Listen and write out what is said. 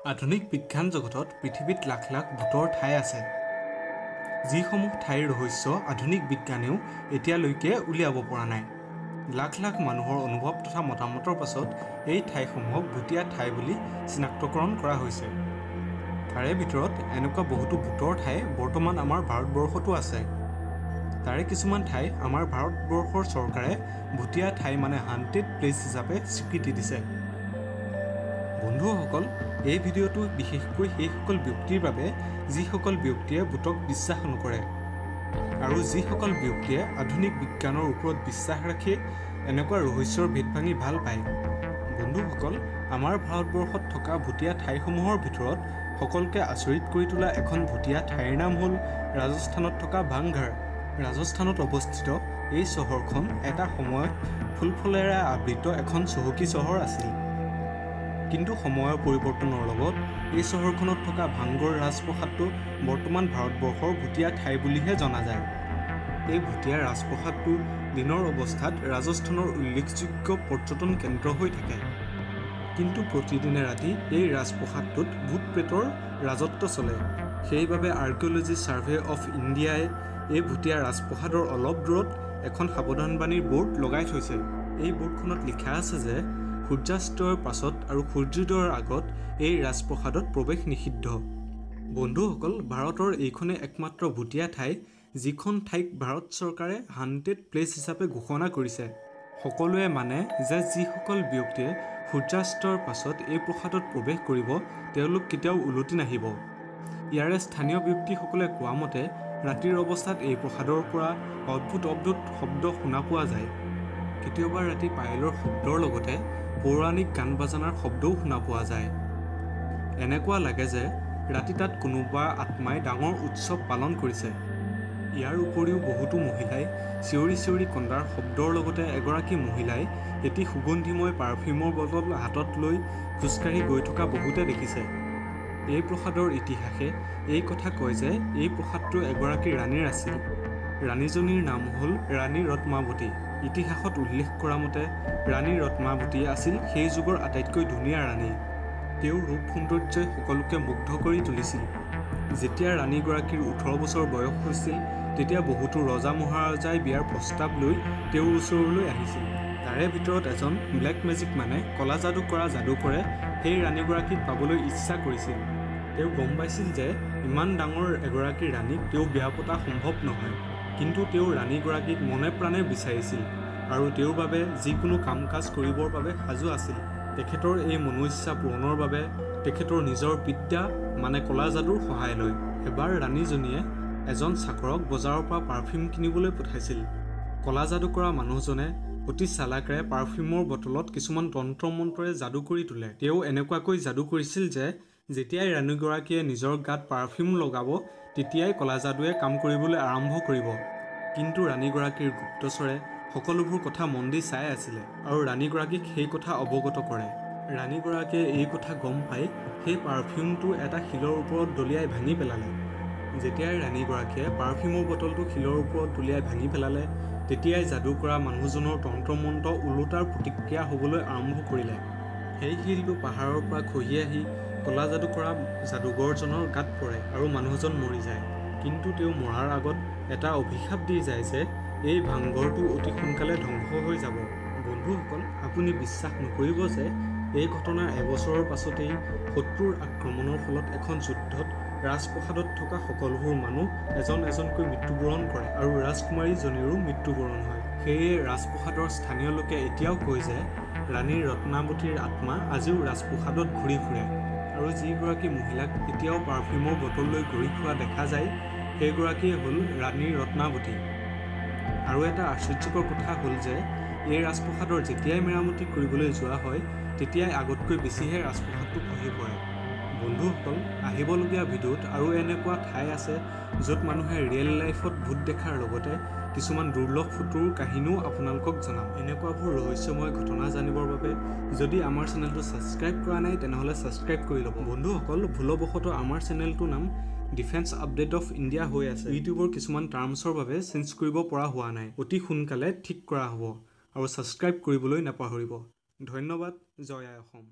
আধুনিক বিজ্ঞান জগতত পৃথিৱীত লাখ লাখ ভূতৰ ঠাই আছে, যিসমূহ ঠাইৰ ৰহস্য আধুনিক বিজ্ঞানেও এতিয়ালৈকে উলিয়াব পৰা নাই। লাখ লাখ মানুহৰ অনুভৱ তথা মতামতৰ পাছত এই ঠাইসমূহক ভূতীয়া ঠাই বুলি চিনাক্তকৰণ কৰা হৈছে। তাৰে ভিতৰত এনেকুৱা বহুতো ভূতৰ ঠাই বৰ্তমান আমাৰ ভাৰতবৰ্ষতো আছে। তাৰে কিছুমান ঠাই আমাৰ ভাৰতবৰ্ষৰ চৰকাৰে ভূতীয়া ঠাই মানে হাণ্টেড প্লেচ হিচাপে স্বীকৃতি দিছে। বন্ধুসকল, এই ভিডিঅ'টো বিশেষকৈ সেইসকল ব্যক্তিৰ বাবে যিসকল ব্যক্তিয়ে ভূতক বিশ্বাস নকৰে আৰু যিসকল ব্যক্তিয়ে আধুনিক বিজ্ঞানৰ ওপৰত বিশ্বাস ৰাখি এনেকুৱা ৰহস্যৰ ভেদ ভাঙি ভাল পায়। বন্ধুসকল, আমাৰ ভাৰতবৰ্ষত থকা ভূতীয়া ঠাইসমূহৰ ভিতৰত সকলোকে আচৰিত কৰি তোলা এখন ভূতীয়া ঠাইৰ নাম হ'ল ৰাজস্থানত থকা ভাংঘাৰ। ৰাজস্থানত অৱস্থিত এই চহৰখন এটা সময়ত ফুল ফলেৰে আবৃত এখন চহকী চহৰ আছিল। কিন্তু সময়ৰ পৰিৱৰ্তনৰ লগত এই চহৰখনত থকা ভাংগৰ ৰাজপ্ৰসাদটো বৰ্তমান ভাৰতবৰ্ষৰ ভূতীয়া ঠাই বুলিহে জনা যায়। এই ভূতীয়া ৰাজপ্ৰসাদটো দিনৰ অৱস্থাত ৰাজস্থানৰ উল্লেখযোগ্য পৰ্যটন কেন্দ্ৰ হৈ থাকে। কিন্তু প্ৰতিদিনে ৰাতি এই ৰাজপ্ৰসাদটোত ভূত প্ৰেতৰ ৰাজত্ব চলে। সেইবাবে আৰ্কিঅ'লজি ছাৰ্ভে অফ ইণ্ডিয়াই এই ভূতীয়া ৰাজপ্ৰসাদৰ অলপ দূৰত এখন সাৱধানবাণীৰ বোৰ্ড লগাই থৈছে। এই বোৰ্ডখনত লিখা আছে যে সূৰ্যাস্তৰ পাছত আৰু সূৰ্যোদয়ৰ আগত এই ৰাজপ্ৰসাদত প্ৰৱেশ নিষিদ্ধ। বন্ধুসকল, ভাৰতৰ এইখনেই একমাত্ৰ ভূতীয়া ঠাই যিখন ঠাইক ভাৰত চৰকাৰে হাণ্টেড প্লেচ হিচাপে ঘোষণা কৰিছে। সকলোৱে মানে যে যিসকল ব্যক্তিয়ে সূৰ্যাস্তৰ পাছত এই প্ৰসাদত প্ৰৱেশ কৰিব তেওঁলোক কেতিয়াও উলটি নাহিব। ইয়াৰে স্থানীয় ব্যক্তিসকলে কোৱা মতে ৰাতিৰ অৱস্থাত এই প্ৰসাদৰ পৰা অদ্ভুত অদ্ভুত শব্দ শুনা পোৱা যায়। কেতিয়াবা ৰাতি পায়েলৰ শব্দৰ লগতে পৌৰাণিক গান বাজানাৰ শব্দও শুনা পোৱা যায়। এনেকুৱা লাগে যে ৰাতি তাত কোনোবা আত্মাই ডাঙৰ উৎসৱ পালন কৰিছে। ইয়াৰ উপৰিও বহুতো মহিলাই চিঞৰি চিঞৰি কন্দাৰ শব্দৰ লগতে এগৰাকী মহিলাই এটি সুগন্ধিময় পাৰফিউমৰ বটল হাতত লৈ খোজকাঢ়ি গৈ থকা বহুতে দেখিছে। এই প্ৰসাদৰ ইতিহাসে এই কথা কয় যে এই প্ৰসাদটো এগৰাকী ৰাণীৰ আছিল। ৰাণীজনীৰ নাম হ'ল ৰাণী ৰত্নাৱতী। ইতিহাসত উল্লেখ কৰা মতে ৰাণী ৰত্নাৱতী আছিল সেই যুগৰ আটাইতকৈ ধুনীয়া ৰাণী। তেওঁৰ ৰূপ সৌন্দৰ্যই সকলোকে মুগ্ধ কৰি তুলিছিল। যেতিয়া ৰাণীগৰাকীৰ 18 বছৰ বয়স হৈছিল তেতিয়া বহুতো ৰজা মহাৰজাই বিয়াৰ প্ৰস্তাৱ লৈ তেওঁৰ ওচৰলৈ আহিছিল। তাৰে ভিতৰত এজন ব্লেক মেজিক মানে কলা যাদু কৰা যাদুকৰে সেই ৰাণীগৰাকীক পাবলৈ ইচ্ছা কৰিছিল। তেওঁ গম পাইছিল যে ইমান ডাঙৰ এগৰাকী ৰাণীক তেওঁ বিয়া পতা সম্ভৱ নহয়, কিন্তু তেওঁ ৰাণীগৰাকীক মনে প্ৰাণে বিচাৰিছিল আৰু তেওঁৰ বাবে যিকোনো কাম কাজ কৰিবৰ বাবে সাজু আছিল। তেখেতৰ এই মনোইচ্ছা পূৰণৰ বাবে তেখেতৰ নিজৰ বিদ্যা মানে কলা যাদুৰ সহায় লয়। এবাৰ ৰাণীজনীয়ে এজন চাকৰক বজাৰৰ পৰা পাৰফিউম কিনিবলৈ পঠাইছিল। কলা যাদু কৰা মানুহজনে অতি চালাকেৰে পাৰফিউমৰ বটলত কিছুমান তন্ত্ৰ মন্ত্ৰৰে যাদু কৰি তোলে। তেওঁ এনেকুৱাকৈ যাদু কৰিছিল যে যেতিয়াই ৰাণীগৰাকীয়ে নিজৰ গাত পাৰফিউম লগাব তেতিয়াই কলা যাদুৱে কাম কৰিবলৈ আৰম্ভ কৰিব। কিন্তু ৰাণীগৰাকীৰ গুপ্তচৰে সকলোবোৰ কথা মন দি চাই আছিলে আৰু ৰাণীগৰাকীক সেই কথা অৱগত কৰে। ৰাণীগৰাকীয়ে এই কথা গম পাই সেই পাৰফিউমটো এটা শিলৰ ওপৰত দলিয়াই ভাঙি পেলালে। যেতিয়াই ৰাণীগৰাকীয়ে পাৰফিউমৰ বটলটো শিলৰ ওপৰত দলিয়াই ভাঙি পেলালে তেতিয়াই যাদু কৰা মানুহজনৰ তন্ত্ৰমন্ত্ৰ ওলোটাৰ প্ৰতিক্ৰিয়া হ'বলৈ আৰম্ভ কৰিলে। সেই শিলটো পাহাৰৰ পৰা খহি আহি কলা যাদু কৰা যাদুগৰজনৰ গাত পৰে আৰু মানুহজন মৰি যায়। কিন্তু তেওঁ মৰাৰ আগত এটা অভিশাপ দি যায় যে এই ভাংঘৰটো অতি সোনকালে ধ্বংস হৈ যাব। বন্ধুসকল, আপুনি বিশ্বাস নকৰিব যে এই ঘটনাৰ এবছৰৰ পাছতেই শত্ৰুৰ আক্ৰমণৰ ফলত এখন যুদ্ধত ৰাজপ্ৰসাদত থকা সকলোবোৰ মানুহ এজন এজনকৈ মৃত্যুবৰণ কৰে আৰু ৰাজকুমাৰীজনীৰো মৃত্যুবৰণ হয়। সেয়ে ৰাজপ্ৰসাদৰ স্থানীয় লোকে এতিয়াও কয় যে ৰাণী ৰত্নাৱতীৰ আত্মা আজিও ৰাজপ্ৰসাদত ঘূৰি ফুৰে আৰু যিগৰাকী মহিলাক এতিয়াও পাৰফিউমৰ বটল লৈ ঘূৰি ফুৰা দেখা যায় সেইগৰাকীয়ে হ'ল ৰাণী ৰত্নাৱতী। আৰু এটা আশ্চৰ্যকৰ কথা হ'ল যে এই ৰাজপ্ৰসাদৰ যেতিয়াই মেৰামতি কৰিবলৈ যোৱা হয় তেতিয়াই আগতকৈ বেছিহে ৰাজপ্ৰসাদটো খহি পৰে। বন্ধুসকল, আহিবলগীয়া ভিডিঅ'ত আৰু এনেকুৱা ঠাই আছে য'ত মানুহে ৰিয়েল লাইফত ভূত দেখাৰ লগতে কিছুমান দুৰ্লভ ফটোৰ কাহিনীও আপোনালোকক জনাম। এনেকুৱাবোৰ ৰহস্যময় ঘটনা জানিবৰ বাবে যদি আমাৰ চেনেলটো ছাবস্ক্ৰাইব কৰা নাই তেনেহ'লে ছাবস্ক্ৰাইব কৰি ল'ব। বন্ধুসকল, ভুলবশতঃ আমাৰ চেনেলটোৰ নাম ডিফেন্স আপডেট অফ ইণ্ডিয়া হৈ আছে। ইউটিউবৰ কিছুমান টাৰ্মছৰ বাবে চেঞ্জ কৰিব পৰা হোৱা নাই। অতি সোনকালে ঠিক কৰা হ'ব আৰু ছাবস্ক্ৰাইব কৰিবলৈ নাপাহৰিব। ধন্যবাদ। জয় আই অসম।